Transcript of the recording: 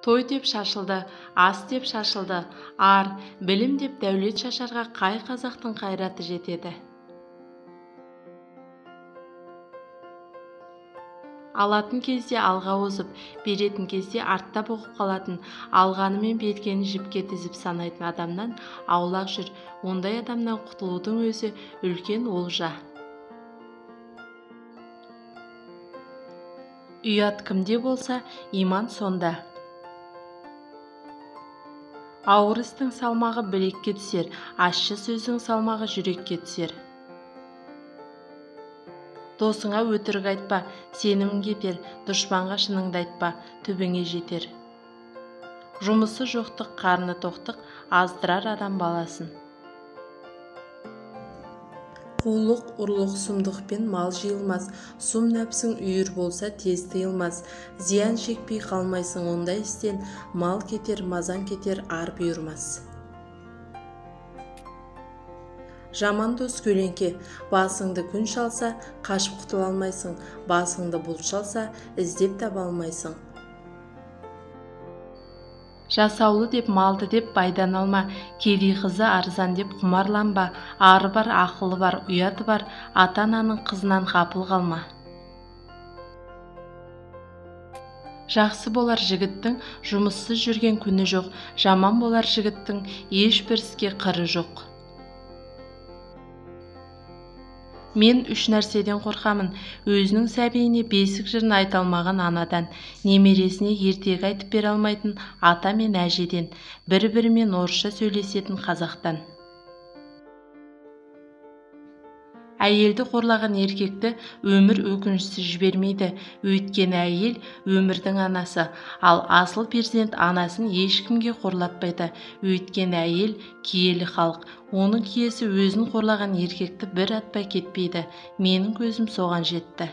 Той деп шашылды, ас деп шашылды, ар, білім деп дәулет шашарға қай қазақтың қайраты жетеді? Алатын кезде алға озып, беретін кезде артта бұғып қалатын, алғаны мен бергенін жіпке тізіп санайтын адамнан аулақ жүр. Ондай адамнан құтылудың өзі үлкен олжа. Ұят кімде болса, иман сонда. Ауыр істің салмағы білекке түсер, ащы сөздің салмағы жүрекке түсер. Досыңа өтірік айтпа, сенімің кетер, дұшпанға шыныңды айтпа, түбіңе жетер. Жұмысы жоқтық, қарны тоқтық, аздырар адам баласын. Қулық, ұрлық, сұмдықпен мал жиылмас, сұм нәпсің үйір болса тез тыйылмас. Зиян шекпей қалмайсың ондай істен, мал кетер, мазаң кетер, ар бұйырмас. Жаман дос көлеңке, басыңды күн шалса, қашып құтыла алмайсың, басыңды бұлт шалса, іздеп таба алмайсың. Жасаулы деп, малды деп байдан алма, кедей қызы арзан деп құмарланба, ары бар, ақылы бар, ұяты бар, ата-ананың қызынан ғапыл қалма. Жақсы болар жігіттің жұмыссыз жүрген күні жоқ, жаман болар жігіттің ешбір іске қыры жоқ. Мен үш нәрседен қорқамын: өзінің сәбиіне бесік жырын айта алмаған анадан, немересіне ертегі айтып бере алмайтын ата мен әжеден, бір-бірімен орысша сөйлесетін қазақтан. Әйелді қорлаған еркекті өмір өкінішсіз жібермейді, өйткені әйел өмірдің анасы, ал асыл перзент анасын ешкімге қорлатпайды, өйткені әйел киелі халық, оның киесі өзін қорлаған еркекті бір атпай кетпейді. Менің көзім соған жетті.